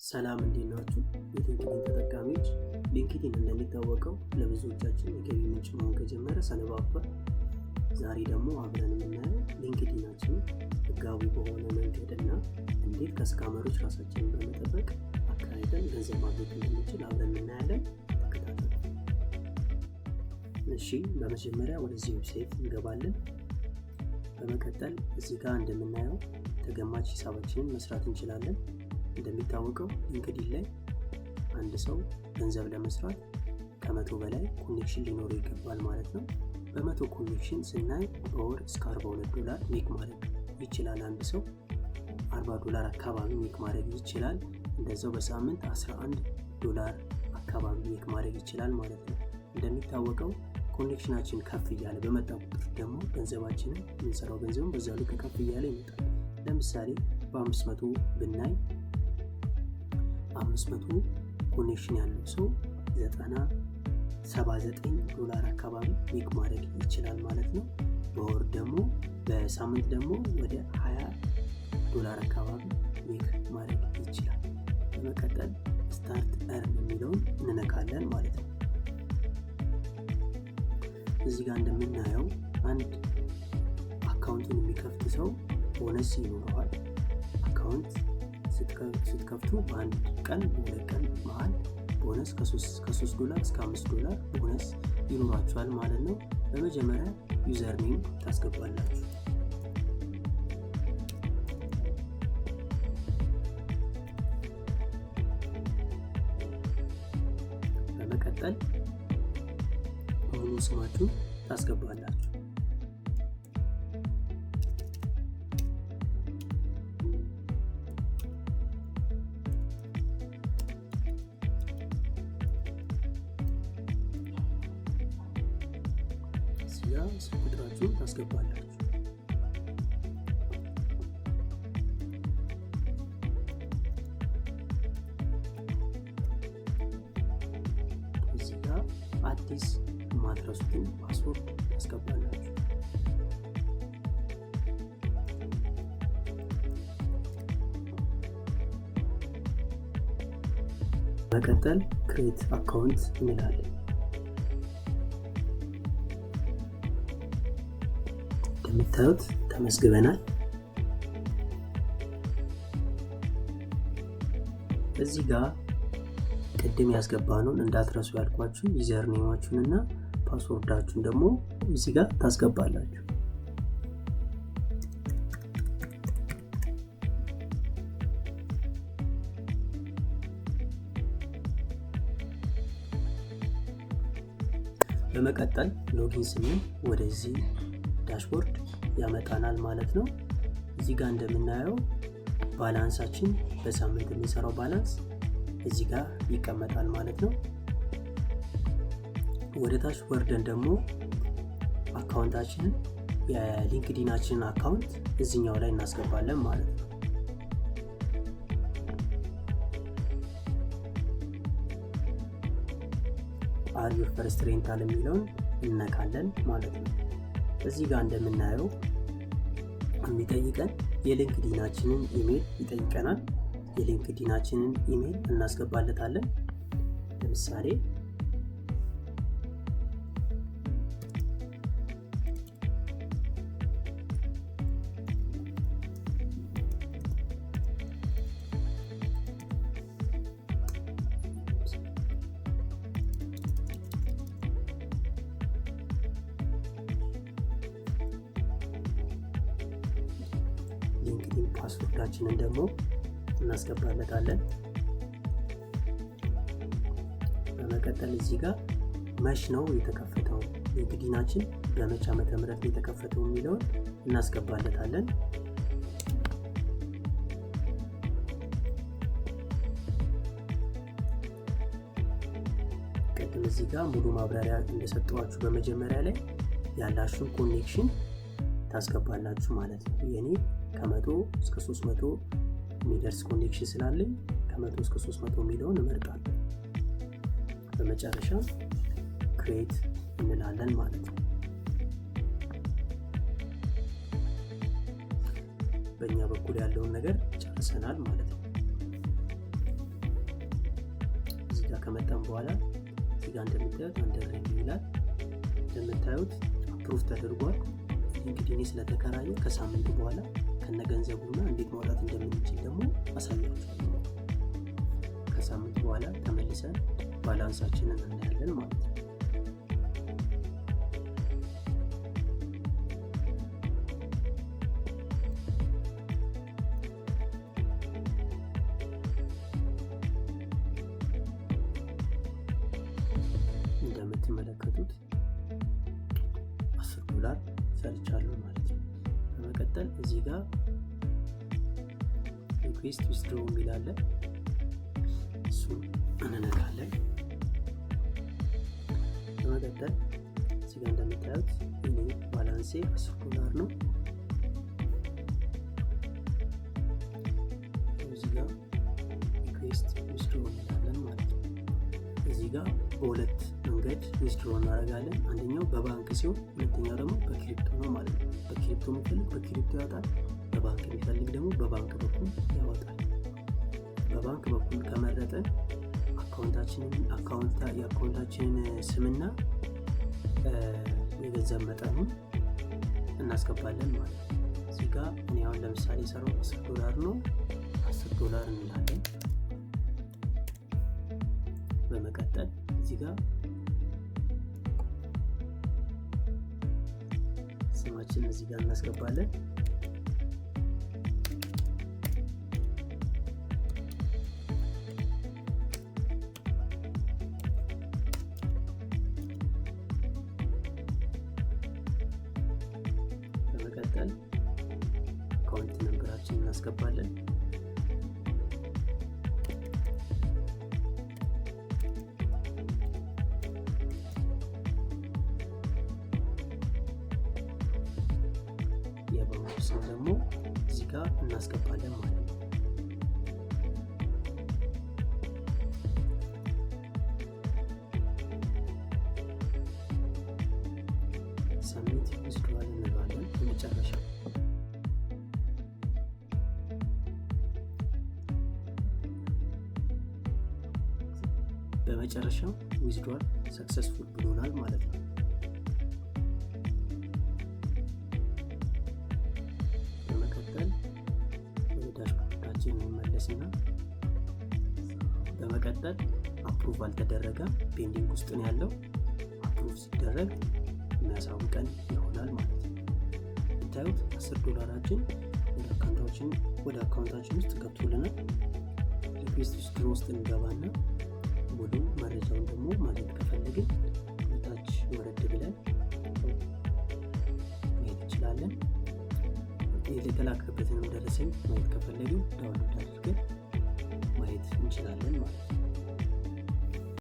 ሰላም፣ እንዴት ናችሁ? የ LinkedIn ተጠቃሚዎች፣ LinkedIn እንደሚታወቀው ለብዙዎቻችን የገቢ ምንጭ መሆን ከጀመረ ሰነባብቷል። ዛሬ ደግሞ አብረን የምናየው LinkedIn ኣችንን ህጋዊ በሆነ መንገድ እና እንዴት ከ scammer ኦች ራሳችንን በመጠበቅ አከራይተን ገንዘብ ማግኘት እንደምንችል አብረን እናያለን። ተከታተሉ። እሺ፣ በመጀመሪያ ወደዚህ website እንገባለን። በመቀጠል እዚህ ጋር እንደምናየው ተገማች ሂሳባችንን መስራት እንችላለን። እንደሚታወቀው LinkedIn ላይ አንድ ሰው ገንዘብ ለመስራት ከ100 በላይ connection ሊኖረው ይገባል ማለት ነው። በ100 connection ስናይ በወር እስከ 42 ዶላር make ማድረግ ይችላል። አንድ ሰው 40 ዶላር አካባቢ make ማድረግ ይችላል። እንደዛው በሳምንት 11 ዶላር አካባቢ make ማድረግ ይችላል ማለት ነው። እንደሚታወቀው connection ኣችን ከፍ እያለ በመጣ ቁጥር ደግሞ ገንዘባችንን የምንሰራው ገንዘብን በዛው ልክ ከፍ እያለ ይመጣል። ለምሳሌ በ500 ብናይ 500 connection ያለው ሰው 79 ዶላር አካባቢ make ማድረግ ይችላል ማለት ነው። በወር ደግሞ፣ በሳምንት ደግሞ ወደ 20 ዶላር አካባቢ make ማድረግ ይችላል። በመቀጠል start earn የሚለውን እንነካለን ማለት ነው። እዚህ ጋር እንደምናየው አንድ account ኡን የሚከፍት ሰው ቦነስ ይኖረዋል። Account ስትከፍቱ በአንድ ቀን በ2 ቀን መሀል ቦነስ ከ3 ዶላር እስከ 5 ዶላር ቦነስ ይኖራችኋል ማለት ነው። በመጀመሪያ username ታስገባላችሁ። በመቀጠል ሙሉ ስማችሁን ታስገባላችሁ። እዚህ ጋ ስልክ ቁጥራችሁን ታስገባላችሁ። እዚህ ጋ አዲስ የማትረሱትን password ታስገባላችሁ። በመቀጠል create account እንላለን። እንደምታዩት ተመዝግበናል። እዚህ ጋር ቅድም ያስገባነውን እንዳትረሱ ያልኳችሁ username ኣችሁን እና password ኣችሁን ደግሞ እዚህ ጋር ታስገባላችሁ። በመቀጠል login ስንል ወደዚህ dashboard ያመጣናል ማለት ነው። እዚህ ጋር እንደምናየው balance ኣችን፣ በሳምንት የምንሰራው balance እዚህ ጋር ይቀመጣል ማለት ነው። ወደ ታች ወርደን ደግሞ account ኣችንን፣ የ LinkedIn ኣችንን account እዚኛው ላይ እናስገባለን ማለት ነው። Are you first rental የሚለውን እነካለን ማለት ነው። እዚህ ጋር እንደምናየው የሚጠይቀን የ LinkedIn ኣችንን ኢሜይል ይጠይቀናል። የ LinkedIn ኣችንን ኢሜይል እናስገባለታለን። ለምሳሌ LinkedIn password ኣችንን ደግሞ እናስገባለታለን። በመቀጠል እዚህ ጋር መች ነው የተከፈተው፣ LinkedIn ኣችን በመች ዓመተ ምህረት ነው የተከፈተው የሚለውን እናስገባለታለን። ቅድም እዚህ ጋር ሙሉ ማብራሪያ እንደሰጠኋችሁ በመጀመሪያ ላይ ያላችሁን connection ታስገባላችሁ ማለት ነው። የኔ ከ100 እስከ 300 የሚደርስ connection ስላለኝ ከ100 እስከ 300 የሚለውን እመርጣለሁ። በመጨረሻ create እንላለን ማለት ነው። በእኛ በኩል ያለውን ነገር ጨርሰናል ማለት ነው። ጋር ከመጣን በኋላ እዚህ ጋር እንደምታዩት under review ይላል። እንደምታዩት approve ተደርጓል። LinkedIn ስለተከራየ ከሳምንት በኋላ ከነገንዘቡና እንዴት ማውጣት እንደምንችል ደግሞ አሳያችኋለሁ። ከሳምንት በኋላ ተመልሰን balance ኣችንን እናያለን ማለት ነው። እንደምትመለከቱት 10 ዶላር ሰርቻለሁ ማለት ነው። በመቀጠል እዚህ ጋር request withdraw የሚል አለ። እሱን እንነካለን። በመቀጠል እዚህ ጋር እንደምታዩት እኔ balance ኤ 10 ዶላር ነው። እዚህ ጋር request withdraw እንላለን ማለት ነው። እዚህ ጋር በሁለት መንገድ withdraw እናደርጋለን። አንደኛው በባንክ ሲሆን ሁለተኛው ደግሞ በ crypto ነው ማለት ነው። በ crypto የሚፈልግ በ crypto ያወጣል። በባንክ የሚፈልግ ደግሞ በባንክ በኩል ያወጣል። በባንክ በኩል ከመረጠን የ account ኣችንን ስምና የገንዘብ መጠኑን እናስገባለን ማለት ነው። እዚህ ጋ እኔ አሁን ለምሳሌ የሰራው 10 ዶላር ነው። 10 ዶላር እንላለን። በመቀጠል እዚህ ጋር ስማችንን እዚህ ጋር እናስገባለን። በመቀጠል account number ኣችንን እናስገባለን። የባንኩ ስም ደግሞ እዚህ ጋር እናስገባለን ማለት ነው። Submit withdrawal እንለዋለን በመጨረሻ። በመጨረሻው withdrawal successful ብሎናል ማለት ነው። በመቀጠል ወደ dashboard ኣችን እንመለስና በመቀጠል approve አልተደረገም፣ pending ውስጥ ነው ያለው። Approve ሲደረግ የሚያሳውቀን ይሆናል ማለት ነው። የምታዩት 10 ዶላራችን ወደ account ኣችን ውስጥ ገብቶልናል። Request withdraw ውስጥ እንገባና ሙሉ መረጃውን ደግሞ ማግኘት ከፈለግን ወደታች ወረድ ብለን ማየት እንችላለን። የተላከበትንም ደረሰኝ ማየት ከፈለግን download